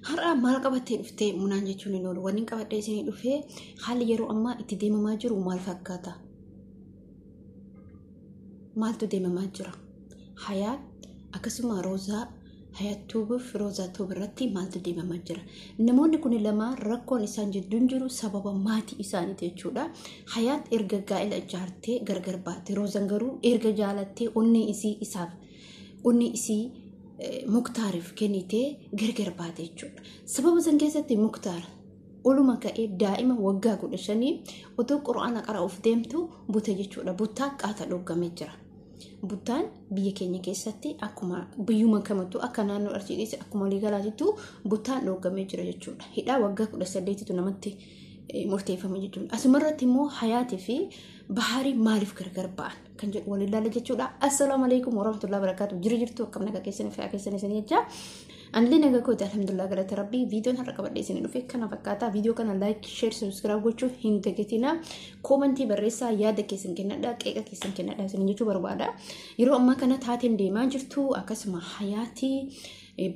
Har'a maal qabattee dhuftee munaan jechuun hin oolu. Wanni qabadhee isinii dhufee haalli yeroo ammaa itti deemamaa jiru maal fakkaata? Maaltu deemamaa jira? Hayaat akkasuma Roozaa Hayaat Tuubiif Roozaa Tuub irratti maaltu deemamaa jira? Namoonni kun lamaan rakkoon isaan jidduun jiru sababa maatii isaaniiti jechuudha. Hayaat erga gaa'ela ijaartee gargar baate. Roozaan garuu erga jaalattee onnee isii isaaf onnee isii Muktaariif kennitee gargar baate jechuudha. Sababa san keessatti Muktaar oluma ka'ee daa'ima waggaa 15 otoo qura'aana qara'uuf deemtu bute jechuudha. Buttaa qaata dhoggamee jira. Buttaan biyya keenya keessatti akkuma biyyuma kamattuu akka naannoo Arsiidhis akkuma waliigalaatittuu buttaan dhoggamee jira jechuudha. Hidhaa waggaa 18tu namatti murteeffame jechuudha. Asumarratti immoo Hayaatii fi Bahaarii maaliif gargar ba'an kan jedhu waliin ilaalla jechuudha. Assalaamu alaikum warahmatullahi wabarakatuh. Jiru jirtu akkam nagaa keessanii fayyaa keessanii isin jecha. Anillee nagaa kooti alhamdulillah galata rabbii. Viidiyoon har'a qabadhee isin dhufe kana fakkaata. Viidiyoo kana like, share, subscribe gochuu hin dagatinaa. Koomantii barreessaa yaada keessan kennadhaa, qeeqa keessan kennadhaa isin jechuu barbaada. Yeroo ammaa kana taateen deemaa jirtu akkasuma Hayaatii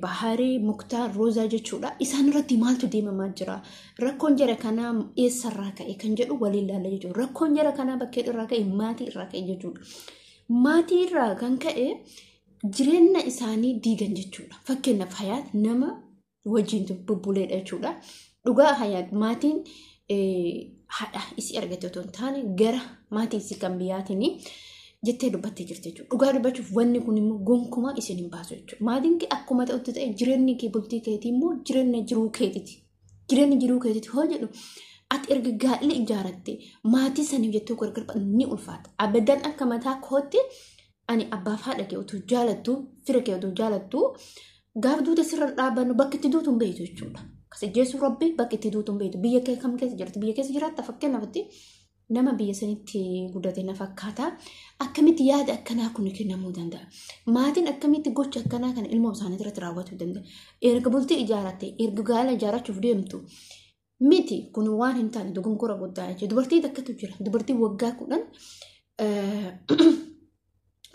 Baharii, Muktaar, Roozaa jechuudha. Isaan irratti maaltu deemamaa jira? Rakkoon jara kanaa eessarraa ka'e kan jedhu waliin ilaalla jechuudha. Rakkoon jara kanaa bakkee irraa ka'e maatii irraa ka'e jechuudha. Maatii irraa kan ka'e jireenya isaanii diigan jechuudha. Fakkeenyaaf Hayaat nama wajjin bubbuleedha jechuudha. Dhugaa Hayaat maatiin haadha isii argate otoo hin taane gara maatii isii kan biyyaatiin jettee dubbattee jirti jechuudha. Dhugaa dubbachuuf wanni kun immoo gonkumaa isin hin baasu jechuudha. Maatiin kee akkuma ta'utti ta'e jireenyi kee bultii keetii immoo jireenya jiruu keetiiti. Jireenya jiruu keetiiti hoo jedhu ati erga gaa'ela ijaaratte maatii saniif jettee gargar ba'an ni ulfaata. Abadan akka mataa kootti ani abbaaf haadha kee utuu jaalattu fira kee utuu jaalattu gaaf duuta sirra dhaabbannu bakka itti duutu hin beektu jechuudha. Kas ijjeessu rabbi bakka itti duutu hin beektu. Biyya kee kam keessa jirti? Biyya keessa jiraatta fakkeenyaaf nama biyya sanitti guddate na fakkaata. Akkamitti yaada akkanaa kun kennamuu danda'a? Maatiin akkamitti gocha akkanaa kana ilmoo isaanii irratti raawwachuu danda'a? Erga bultii ijaaratte, erga gaala ijaarrachuuf deemtu miti kun waan hin taane dogongora guddaa jechuudha. Dubartii takkatu jira. Dubartii waggaa 10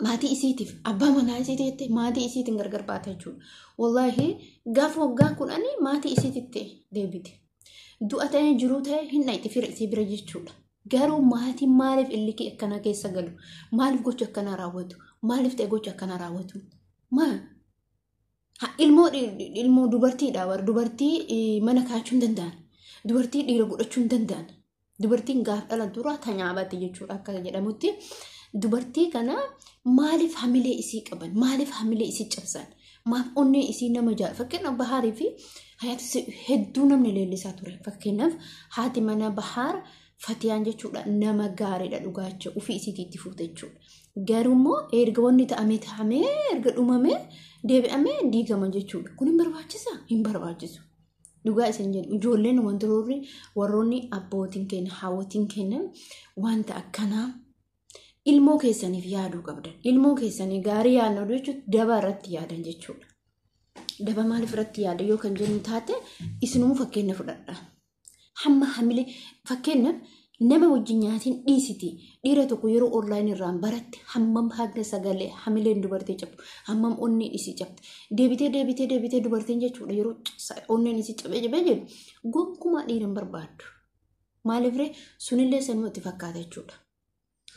maatii isiitiif abbaa manaa isiitii jettee maatii isiitiin gargar baate jechuudha. Wallaahi gaafa waggaa 10 maatii isiititti deebite. Du'a ta'ee jiruu ta'ee hin dhayxi fira isii bira jechuudha. Garuu maatiin maaliif illikii akkanaa keessa galu? Maaliif gocha akkanaa raawwatu? Maaliif ta'e gocha akkanaa raawwatu? Maa? Ilmoo ilmoo dubartiidha warra dubartii mana kaachuu hin danda'an. Dubartii dhiira godhachuu hin danda'an. Dubartiin gaaf dhalan dura tanyaabatti jechuudha akka jedhamutti. Dubartii kana maaliif hamilee isii qaban? Maaliif hamilee isii cabsan? Maaf onnee isii nama jaal fakkeenyaaf Bahaarii fi Hayaati hedduu namni leellisaa ture. Fakkeenyaaf haati mana Bahaar Fatiyaan jechuudha nama gaariidha dhugaacha ofii isiitii itti fuute jechuudha. Garuu immoo erga wanni ta'amee ta'amee erga dhumamee deebi'amee diigama jechuudha. Kun hin barbaachisaa? Hin barbaachisu. Dhugaa isin jedhu ijoolleen wantoonni warroonni abbootiin keenya haawwotiin keenya wanta akkanaa ilmoo keessaniif yaaduu qabdan. Ilmoo keessanii gaarii yaadnu jechuun daba irratti yaadan jechuudha. Daba maaliif irratti yaada yoo kan jennu taate isinumuu fakkeenya fudhadha. Hamma hamilee fakkeenyaaf nama wajjin nyaatiin dhiisiti dhiira tokko yeroo onlaayinii irraan baratte hammam haga sagalee hamileen dubartii cabdu hammam onneen isii cabde deebitee deebitee deebitee dubartiin jechuudha yeroo onneen isii cabee cabee jedhu gonkumaa dhiira hin barbaaddu. Maaliif ree sunillee sanuma itti fakkaata jechuudha.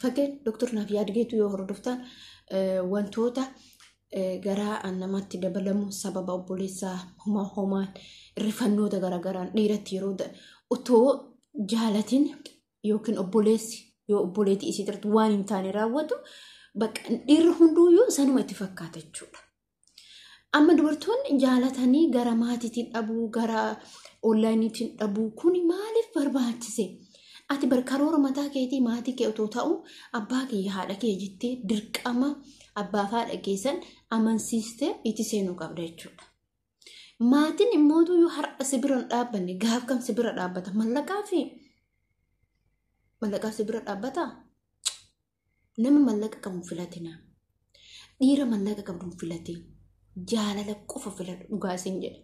Fakkeen Dr. Naaf Yaadgeetu yoo hordoftan wantoota garaa namatti dabalamu sababa obboleessaa homaa homaan rifannoota garaagaraan dhiiratti yeroo otoo jaalatin yookiin obboleessi yoo obboleettii isii irratti waan hin taane raawwatu bakka dhiirri hunduuyyuu sanuma itti fakkaata jechuudha. Amma dubartoonni jaalatanii gara maatiitiin dhabuu, gara onlaayiniitiin dhabuu kuni maaliif barbaachise? Ati bar karoora mataa keetii maatii kee otoo ta'u abbaa kee haadha kee jettee dirqama abbaa fi haadha keessan amansiistee itti seenuu qabda jechuudha. Maatiin immoo yoo har'a si bira hin dhaabbanne gaaf kam si bira dhaabbata? Mallaqaa fi mallaqaa si bira dhaabbata? Nama mallaqa qabu hin filatina. Dhiira mallaqa qabdu hin filatin. Jaalala qofa filadhu dhugaa isin jedha.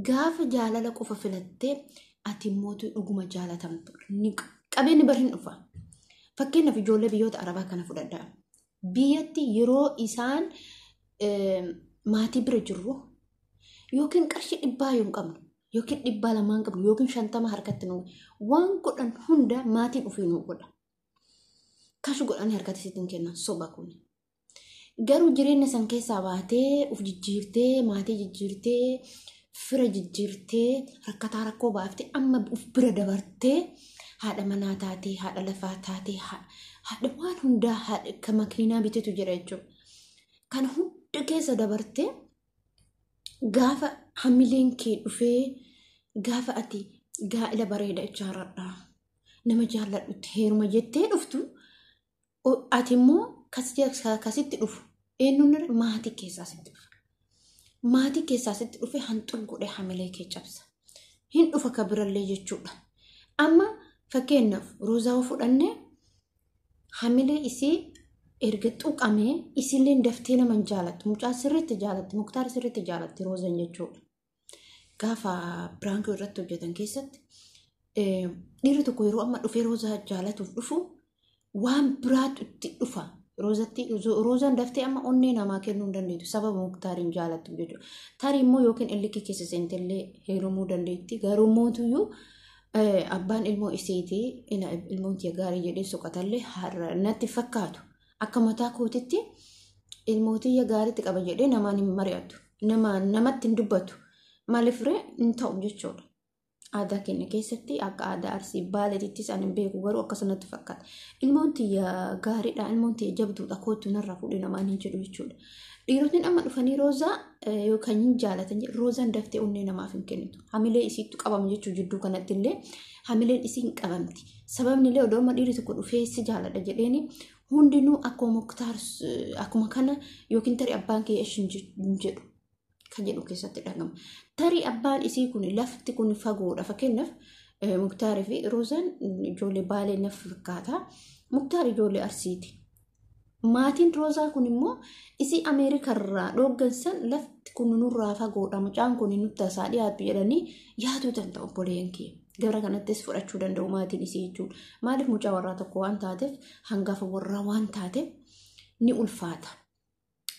Gaafa jaalala qofa filattee ati mootuu dhuguma jaalatamtu. Qabeenyi bar hin dhufa. Fakkeenyaaf ijoollee biyyoota Arabaa kana fudhadhaa. Biyyatti yeroo isaan maatii bira jirru Yookiin qarshii 100 yoo hin qabnu, yookiin 200 hin qabnu, yookiin 50 harkatti nu waan godhan hunda maatiin ofii nu godha. Kash godhanii harkatti sitti hin kennan soba kun. Garuu jireenya san keessaa baatee of jijjiirtee, maatii jijjiirtee, fira jijjiirtee, rakkataa rakkoo baaftee amma of bira dabartee haadha manaa taatee, haadha lafaa taatee, haadha waan hundaa, haadha akka makiinaa bitetu jira jechuudha. Kana hunda keessa dabartee gaafa hamileen kee dhufee gaafa ati gaa'ila bareeda ijaaradha nama jaalladhutti heeruma jettee dhuftu ati immoo kasitti dhufu eenyuun maatii keessaa sitti dhufa. Maatii keessaa sitti dhufe hanxuun godhee hamilee kee cabsa. Hin dhufa ka birallee jechuudha. Amma fakkeenyaaf Roozaa fudhannee hamilee isii erga tuqamee isillee daftee nama hin jaalattu. Mucaa sirriitti jaalatti, Muktaar sirriitti jaalatti Roozaan jechuudha. Gaafa piraankii irratti hojjetan keessatti dhiirri tokko yeroo amma dhufee Roozaa jaalatuuf dhufu waan biraatu itti dhufa. Roozaan daftee amma onnee namaa kennuu hin dandeettu sababa Muktaariin jaalattu jechuudha. Tarii immoo yookiin illikii keessa seentellee heerumuu dandeetti. Garuu mootuyyuu abbaan ilmoo isiitii ilmoon tiyya gaarii jedhee soqatallee har'a natti fakkaatu. Akka mataa kootitti ilmoo tiyya gaariitti qaba jedhee namaan hin mari'atu. Namatti hin dubbatu. Maaliif ree hin ta'u jechuudha. Aadaa keenya keessatti akka aadaa Arsii Baaleetittis ani hin beeku garuu akkasumatti fakkaata. Ilmoon tiyya gaariidha, ilmoon tiyya jabduudha kootu narraa fuudhee namaan hin jedhu jechuudha. Dhiirotni amma dhufanii Roozaa yookaan hin jaalatan jedhu Roozaan daftee onnee namaaf hin kennitu. Hamilee isiittu qabamu jechuu jidduu kanatti illee hamileen isii hin qabamti. Sababni illee odoo amma dhiirri tokko dhufee si jaaladha jedheeni hundinuu akkuma Muktaar akkuma kana yookiin tarii abbaan kee ishin jedhu. Kan jedhu keessatti dhagama. Tarii abbaan isii kun lafti kun fagoodha. Fakkeenyaaf Muktaarii fi Roozaan ijoollee Baalee naf fakkaata. Muktaar ijoollee Arsiiti. Maatiin Roozaa kun immoo isii Ameerikarraa dhooggansan lafti kun nurraa fagoodha. Mucaan kun nutti tasaa dhiyaatu jedhanii yaaduu danda'u obboleeyyan kiyya. Gara kanattis fudhachuu danda'u maatiin isii jechuudha. Maaliif mucaa warraa tokko waan taateef hangafa warraa waan taateef ni ulfaata.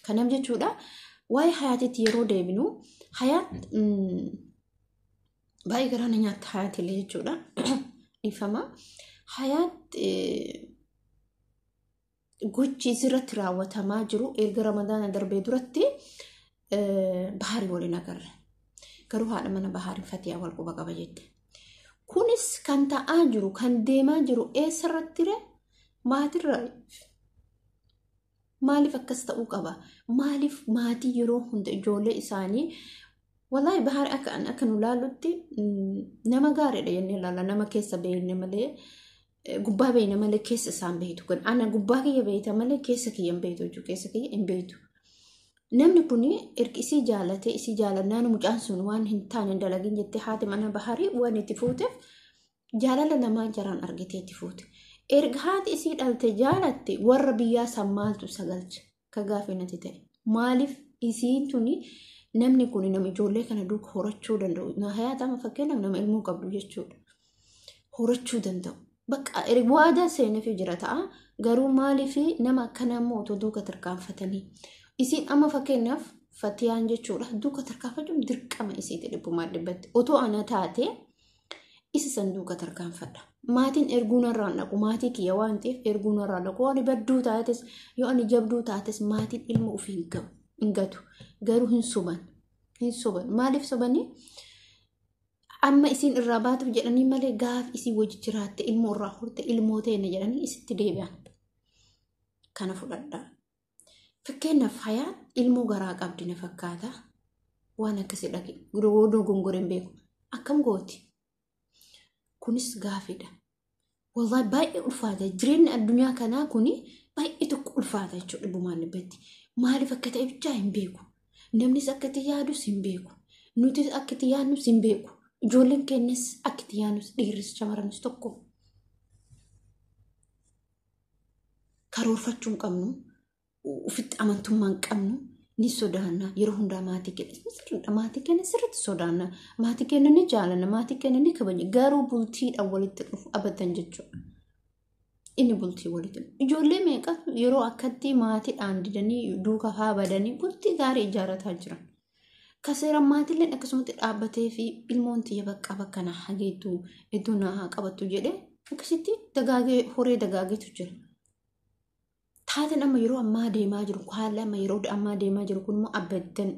Kanaaf jechuudha. Waa'ee Hayaatiitti yeroo deebinu Hayaat baay'ee garaa na nyaatta Hayaatillee jechuudha. Dhiifama. Hayaat gochi isirratti raawwatamaa jiru erga Ramadaana darbee duratti Baharii waliin agarre. Garuu haadha mana Baharii Fatiyaa wal quba qaba jette. Kunis kan ta'aa jiru kan deemaa jiru eessarratti ree maatirra. Maaliif akkas ta'uu qaba? Maaliif maatii yeroo hunda ijoollee isaanii wallaahi Bahar akka nu laallutti nama gaariidha jennee ilaalla. Nama keessa beekne malee gubbaa beekne malee keessa isaan beektu. Kan ana gubbaa kiyya beekta malee keessa kiyya hin beektu jechuudha. Keessa kiyya hin beektu. Namni kun erga isii jaalatee isii jaalannaan mucaan sun waan hin taane hin dalagin jettee haati mana Baharii waan itti fuuteef jaalala namaa jaraan argitee itti fuute. Erga haati isii dhalte jaalatte warra biyyaa san maaltu isa galcha? Ka gaafii natti ta'e. Maaliif isiin tuni namni kun nama ijoollee kana duuka horachuu danda'u. Hayaat amma fakkeenyaaf nama ilmoo qabdu jechuudha. Horachuu danda'u. Bakka waadaa seeneefii jira ta'a. Garuu maaliif nama akkanaa immoo otoo duuka tarkaanfatanii. Isiin amma fakkeenyaaf Fatiyaan jechuudha duuka tarkaanfachuun dirqama isiiti dhibbumaa dhibbatti. Otoo ana taate isa san duuka tarkaanfadha. Maatiin erguu narraan dhaqu maatii kiyya waan ta'eef erguu narraan dhaqu. Yoo ani badduu taates yoo ani jabduu taates maatiin ilma ofii hin gatu. Garuu hin soban. Hin soban. Maaliif sobanii? Amma isiin irraa baatuuf jedhanii malee gaaf isii wajji jiraatte ilmoo irraa horte ilmoo teenne jedhanii isitti deebi'an. Kana fudhadhaa. Fakkeenyaaf Hayaat ilmoo garaa qabdi na fakkaata. Waan akkasii dhage. Dogongoree hin beeku. Akkam gooti? Kunis gaafiidha. Wallahi baay'ee ulfaata. Jireenyi addunyaa kanaa kuni baay'ee tokko ulfaata jechuudha dhibbumaan dhibbatti. Maaliif akka ta'e bichaa hin beeku. Namnis akka itti yaadus hin beeku. Nutis akka itti yaadnus hin beeku. Ijoolleen keenyas akka itti yaadnus dhiirris shamarranis tokko. Karoorfachuu hin qabnu. Ofitti amantummaa hin qabnu. Ni sodaanna. Yeroo hundaa maatii keenya sirriidha. Maatii keenya sirriitti sodaanna. Maatii keenya ni jaalanna. Maatii keenya ni kabajna. Garuu bultiidhaan walitti dhufu abadan jechuudha. Inni bultii walitti dhufu. Ijoollee meeqatu yeroo akkatti maatiidhaan didanii duuka faa badanii bultii gaarii ijaarrataa jiran. Ka seera maatilleen akkasumatti dhaabbatee fi ilmoon tiyya bakka bakka na hageetu iddoo na haa qabattu jedhee akkasitti dagaagee horee dagaageetu jira. Taateen amma yeroo ammaa deemaa jiru haalli amma yeroo ammaa deemaa jiru kun immoo abbadan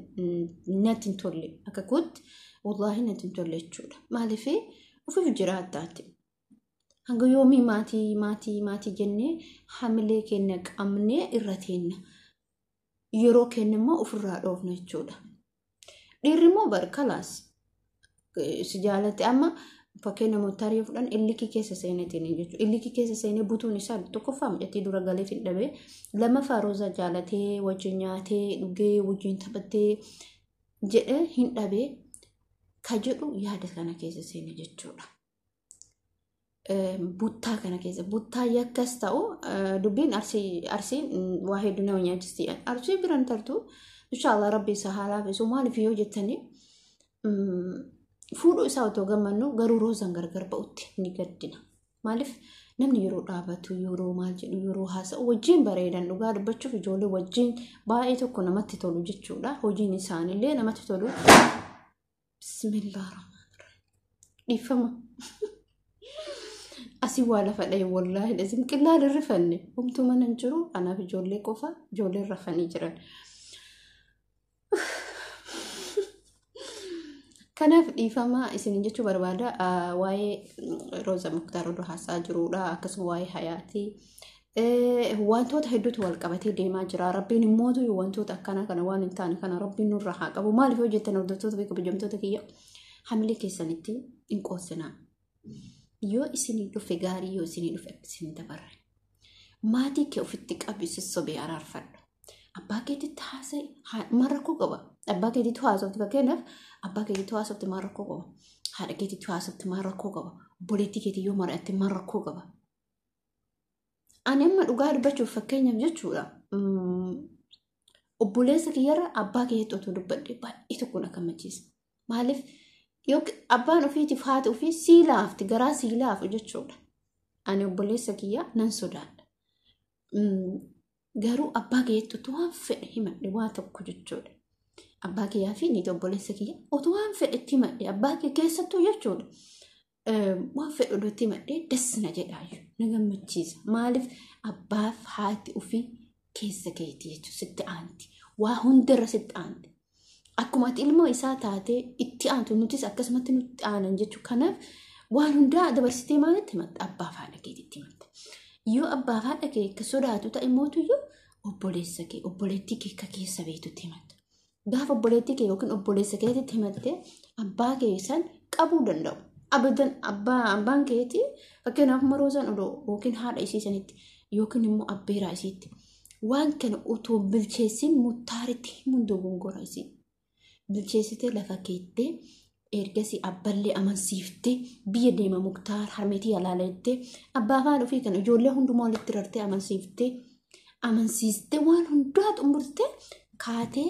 natti hin tolle akka kootti wallaahi natti hin tolle jechuudha. Maaliif ofiif jiraattaati. Hanga yoomii maatii maatii maatii jennee hamilee keenya qabnee irra teenna. Yeroo keenya immoo ofirraa dhoofna jechuudha. Dhiirri immoo barkalaas si jaalate amma fakkeenya Muktaar yoo fudhan illikii keessa seeneetiin jechuudha. Illikii keessa seenee butuun isaa tokkoffaa mucattii dura galeef hin dhabee lammaffaa Roozaa jaalatee wajjin nyaatee dhugee wajjin taphatee jedhee hin dhabee ka jedhu yaada kana keessa seene jechuudha. Buttaa kana keessa buttaa yakkas ta'u dubbiin arsiin waa hedduu nama nyaachisti. Arsii biran tartu inshaallah rabbi isa haa laafisu maaliif yoo jettanii fuudhuu isaa otoo gammannu garuu Roozaan gargar ba'utti ni gaddina. Maaliif namni yeroo dhaabatu yeroo maal jedhu yeroo haasa'u wajjin bareedan dhugaa dubbachuuf ijoollee wajjin baay'ee tokko namatti tolu jechuudha. Hojiin isaanillee namatti tolu. Bismillahirrahmanirrahim. Dhiifama. Asii waa lafa dhahe wallaahi lazim qillaan hin rifanne homtuu mana hin jiru anaaf ijoollee qofa ijoolleen rafanii jiran. Kanaaf dhiifama isiniin jechuu barbaada waa'ee Rooza Muktaar oduu haasaa jirudha akkasuma waa'ee Hayaatii. Wantoota hedduutu wal qabatee deemaa jira. Rabbiin immoo wantoota akkanaa kana waan hin taane kana rabbiin nurra haa qabu. Maaliif yoo jettan hordoftoota fi kabajamtoota kiyya hamilee keessanitti hin qoossinaa. Yoo isinii dhufe gaarii yoo isinii dhufe akka isin dabarre. Maatii kee ofitti qabi sossobee araarfadhu. Abbaa keetitti haasa'i maal rakkoo qaba? Abbaa keetitti haasofti fakkeenyaaf abbaa keetitti haasofti maal rakkoo qaba? Haadha keetitti haasofti maal rakkoo qaba? Obboleettii keetii yoo mari'atte maal rakkoo qaba? Ani amma dhugaa dubbachuuf fakkeenyaaf jechuudha. Obboleessa kiyyarra abbaa kiyyatti otoo dubbadhe baay'ee tokko na gammachiisa. Maaliif yoo abbaan ofiitiif haati ofii sii laafti garaa sii laafu jechuudha. Ani obboleessa kiyya nan sodaadha. Garuu abbaa kiyyatti otoo waan fedhe himadhe waa tokko jechuudha. Abbaa kiyyaa fi niitii obboleessa kiyya otoo waan fedhe itti himadhe abbaa kiyya keessattuu jechuudha. Waan fedhe odoo itti himadhe das na jedhaayyuu na gammachiisa. Maaliif abbaaf haati ofii keessa keeti jechuudha sitti aanti. Waa hundarra sitti aanti. Akkuma ati ilmoo isaa taatee itti aantu nutis akkasumatti nutti aanan jechuudha. Kanaaf waan hundaa dabarsitee maalitti himatta? Abbaaf haadha keetitti himatta. Yoo abbaaf haadha kee akka sodaatu ta'e mootuyyuu obboleessa kee obboleettii kee akka keessa beektutti himatta. Gaafa obboleettii kee yookiin obboleessa keetitti himattee abbaa kee san qabuu danda'u. Abadan abbaan keetii fakkeenyaaf Maroozaan odoo yookiin haadha isii sanitti yookiin immoo abbeeraa isiitti waan kana otoo bilcheessin Muktaaritti himuun dogongora isii. Bilcheessitee lafa keettee ergasii abballee amansiiftee biyya deema Muktaar harmeetii alaala jettee abbaa afaan ofii kana ijoollee hundumaa walitti rartee amansiiftee amansiistee waan hundaa xumurtee kaatee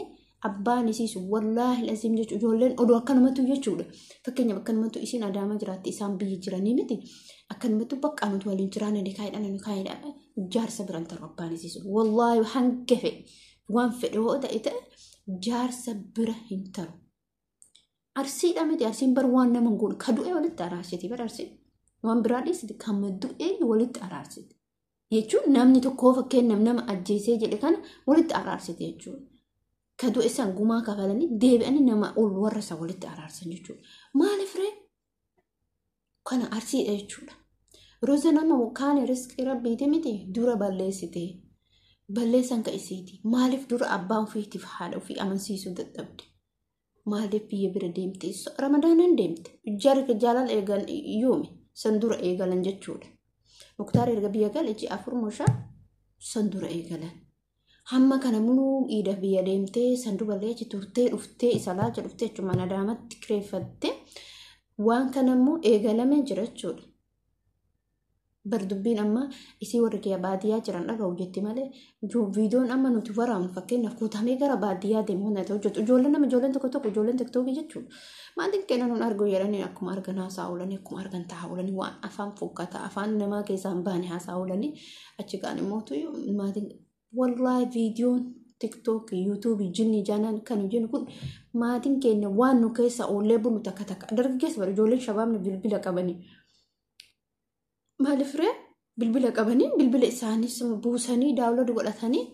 abbaan isiisu wallaahi laziim jechuudha ijoolleen odoo akkanumatu jechuudha. Fakkeenyaaf akkanumatu isiin Adaamaa jiraatti isaan biyya jiranii miti akkanumatu bakka nuti waliin jiraanne ni kaayidhaan ni kaayidhaan jaarsa biran taru abbaan isiisu wallaahi hanga fedhe waan fedhe yoo ta'e ta'e jaarsa bira hin taru. Arsiidha miti arsiin bar waan nama hin goone ka du'e walitti araarsiti bar arsiin waan biraa dhiisiti kan du'e walitti araarsiti jechuun namni tokko fakkeenyaaf nama ajjeesee jedhe kana walitti araarsiti jechuudha. Ka du'e san gumaa kafalanii deebi'anii nama ol warra isa walitti araarsan jechuudha. Maaliif ree? Kana arsiidha jechuudha. Roza nama kaan riskii rabbiiti miti dura balleessite. Balleessan ka isiiti. Maaliif dura abbaa ofiitiif haadha ofii amansiisuu dadhabde? Maaliif biyya bira deemte? Ramadaanan deemte. Jarri jaalala eegan yoomi san dura eegalan jechuudha. Muktaar erga biyya gale ji'a 4 moo 5 san dura eegalan. Hamma kana muluu iida biyya deemtee san duballee achi turtee dhuftee isa laacha dhuftee achuma Adaamatti kireeffattee waan kana immoo eegalamee jira jechuudha. Bar dubbiin amma isii warri kiyya baadiyyaa jiran dhaga'u jetti malee viidiyoon amma nuti waraabnu fakkeenyaaf kutamee gara baadiyyaa deemu hunda hojjetu ijoolleen nama ijoolleen tokko tokko ijoolleen tiktookii jechuudha. Maatiin keenya nun argu jedhanii akkuma argan haasaa oolanii akkuma argan taa'aa oolanii waan afaan fokkataa afaan namaa keessaa hin baane haasaa oolanii achi kaan immoo maatiin wallaahi viidiyoon TikTok, YouTube, jinni jaanaan kan jennu kun maatiin keenya waan nu keessa oollee bulu takka takka. Dargaggeessa bara ijoolleen shabaabni bilbila qabanii. Maaliif ree bilbila qabanii bilbila isaanii buusanii download godhatanii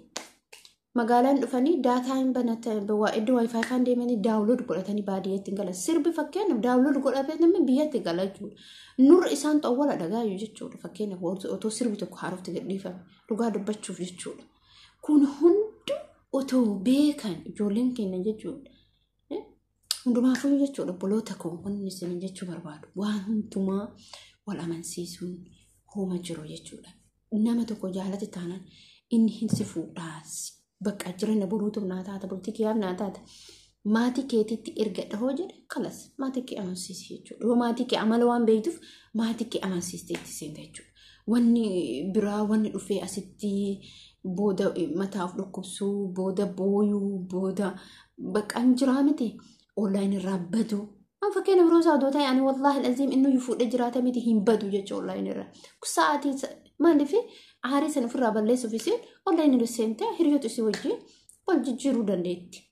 magaalaan dhufanii data hin banatan, iddoo WiFi kan deemanii download godhatanii baadiyyaatti hin galan. Sirbi fakkeenyaaf download godhatanii namni biyyatti gala jechuudha. Nurra isaan xawwala dhagaayu jechuudha. Fakkeenyaaf otoo sirbi tokko haarofti gadhiifame dhugaa dubbachuuf jechuudha. Kun hundi otoo beekan ijoolleen keenya jechuudha. Hundumaafuu jechuudha, obboloota koo, wanni isin jechuu barbaadu waan hundumaa wal amansiisuun hooma jiru jechuudha. Nama tokko jaalate taanaan inni hin si fuudhaas. Bakka jireenya boruutu naa taata, bultii kiyyaaf naa taata. Maatii keetiitti erga dhahoo jedhe, kalas, maatii kee amansiisi jechuudha. Yoo maatii kee amala waan beektuuf maatii kee amansiistee itti seenta jechuudha. Wanni biraa wanni dhufee asitti booda mataa of dhukkubsuu, booda booyuu, booda bakka hin jiraa miti. Online irraa badu. An fakkeenya biroo isaa odoo ta'e ani wallaahi aziim inni fuudhee jiraata miti, hin badu jechuudha online irraa. Sa'aatii maaliif aarii sana ofirraa balleessuuf isheen online irra seentee hiriyoota isii wajjin wal jijjiiruu dandeetti.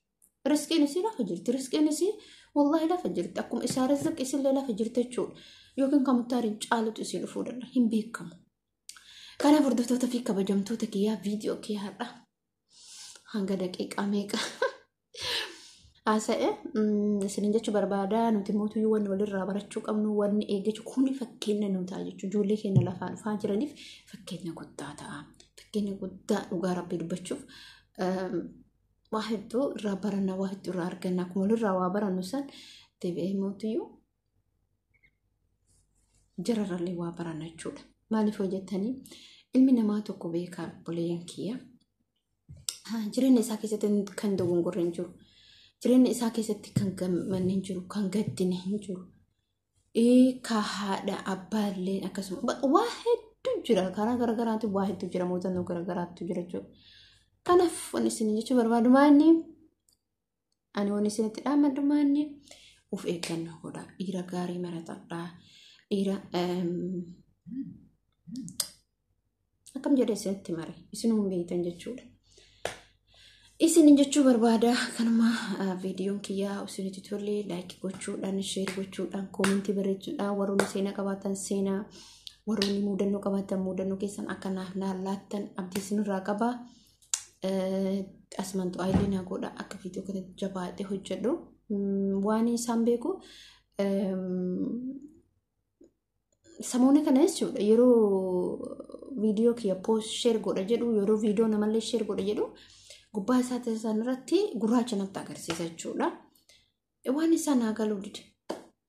Riskiin isii lafa jirti. Riskiin isii wallaahi lafa jirti. Akkuma isaa rizqi isillee lafa jirti jechuudha. Yookiin kan muktaariin caalutu isii dhufuu danda'a. Hin beekamu. Kanaaf hordoftoota fi kabajamtoota kiyyaa, viidiyoo kiyyaa har'a hanga daqiiqaa meeqa haasa'e isinin jechuu barbaada. Nuti mootuyyuu wanni walirraa barachuu qabnu, wanni eeggachuu kuni fakkeenya nu ta'a jechuudha. Ijoollee keenya lafaa dhufaa jiraniif fakkeenya guddaa ta'a. Fakkeenya guddaa dhugaa rabbii dubbachuuf waa hedduu irraa baranna, waa hedduu irraa arganna. Akkuma walirraa waa barannu san deebi'ee mootuyyuu jararrallee waa baranna jechuudha. Maaliif hojjettanii ilmi namaa tokko beekaa, obboleeyyan kiyya, jireenya isaa keessatti kan dogongorre hin jiru. Jireenya isaa keessatti kan gammanne hin jiru, kan gaddine hin jiru. Ka haadha abbaallee akkasuma waa hedduu jira. Karaa garagaraatti waa hedduu jira. Muuxannoo garagaraatu jira jechuudha. Kanaaf wanni isin jechuu barbaadu maanni, ani wanni isinitti dhaammadhu maanni, of eeggannoo godha. Dhiira gaarii maratadhaa. Dhiira akkam jedhee isinitti mare isinuma beektan jechuudha. Isin jechuu barbaada kanuma. Viidiyoon kiyyaa isinitti tolle like gochuudhaan, share gochuudhaan, comment barreessuudhaan, warroonni seenaa qabaatan seenaa, warroonni muudannoo qabaatan muudannoo keessan akka naaf laattan abdii isinirraa qaba. Asumaan du'aa naa godha akka viidiyoo kana jabaadhee hojjedhu. Waan isaan beeku samoona kana jechuudha, yeroo viidiyoo kiyya post share godha jedhu, yeroo viidiyoo namallee share godha jedhu, gubbaa isaa isaan irratti gurraacha natti agarsiisa jechuudha. Waan isaa naa galuu dide.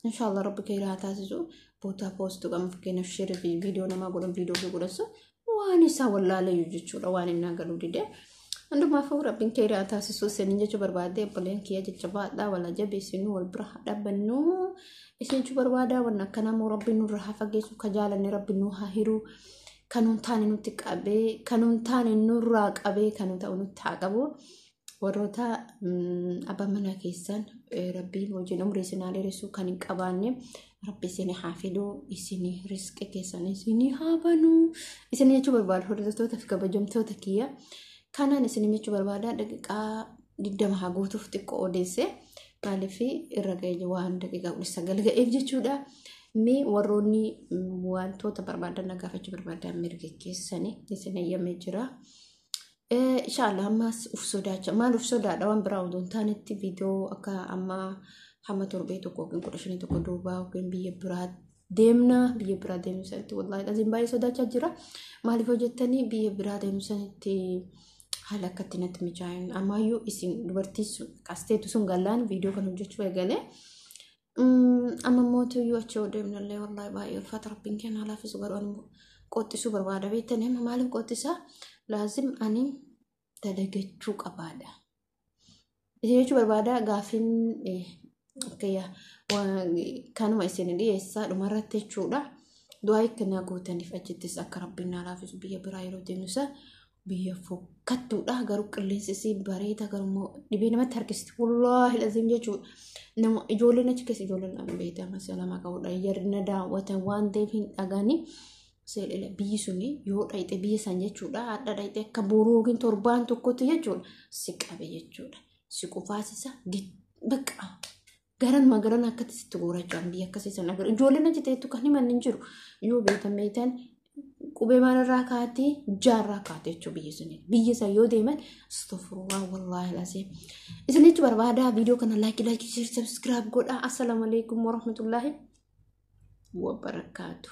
Inshaallah rabbi kee haa taasisu. Bootaa post qaba, fakkeenyaaf share viidiyoo namaa godhan, viidiyoo fi godhan waan isaa wallaaleeyyu jechuudha, waan inni naa galuu dide. Hundumaafuu rabbiin kee haa taasisu isiniin jechuu barbaade. Obboleen kiyya, jajjabaadha, wal jabeessinu, wal bira haa dhaabbannu isin jechuu barbaada. Wanni akkanaa immoo rabbiin nurra haa fageessu, ka jaalanne rabbiin nu haa hiru, kanuun taane nutti qabee, kanuun taane nurraa qabee, kanuun ta'u nutti haa qabu. Warroota abbaa manaa keessan rabbiin wajjin umrii isin haa dheeressu, kan hin qabaanne rabbi isin haa fidu, isin riskii keessan isin haa banu isin jechuu barbaada. Hordoftoota fi kabajamtoota kiyya, kanaan isin jechuu barbaada. Daqiiqaa 20 haa guutuuf xiqqoo odeesse, maaliif irra ga'e waan daqiiqaa 19 ga'eef jechuudha. Mee warroonni wantoota barbaadan na gaafachuu barbaadan mirga keessanii isin eeyyamee jira. Inshaallah ammas uf sodaacha, maal uf sodaadha, waan biraa odoo hin taanetti viidiyoo akka amma hamma torbee tokko yookiin 15 tokko duubaa yookiin biyya biraa deemna. Biyya biraa deemnu sanitti wallaahi asiin baay'ee sodaachaa jira. Maaliif hojjettanii biyya biraa deemnu sanitti haala akkatti natti mijaa'in ammaayyuu isin dubartii sun qasteetu sun gallaan viidiyoo kan hojjechuu eegalee. Amma mootuyyuu achi yoo deemnallee wallaahi baay'ee ulfaata. Rabbiin kenna laaffisu, garuu ani qoxxisuu barbaada beektanii. Amma maaliif qoxxisaa? Laazim ani dalagachuu qabaadha. Isin jechuu barbaada. Gaafiin kanuma isin dhiyeessaa dhumarratti jechuudha. Du'aa akkanaa gootaniif achittis akka rabbiin naa laaffisu. Biyya biraa yeroo deemnu isa biyya fokkattuudha, garuu qilleensi isii bareeda, garuu immoo dhibee namatti harkisti wallaahi laziim jechuudha. Nama ijoolleen achi keessa ijoolleen beektaa masala qabudha, jarri na daawwatan waan ta'eef hin dhagani. Seelele biyyi suni yoo dhayxe biyya san jechuudha. Hadha dhayxe akka boruu yookiin torbaan tokkotti jechuudha. Si qabe jechuudha. Si qufaasisa bakka garan magaran akkatti sitti guurachaan biyya akkasii sana agarra. Ijoolleen achi ta'etu kan himan hin jiru. Yoo beektan beektan qubee maalirraa kaatee jaarraa kaatee jechuudha biyya suni. Biyya san yoo deeman astofurraa wallaahi lasee. Isin jechuu barbaadaa viidiyoo kana laayikii laayikii share subscribe godhaa. Assalaamu alaikum warahmatullaahi wabarakaatu.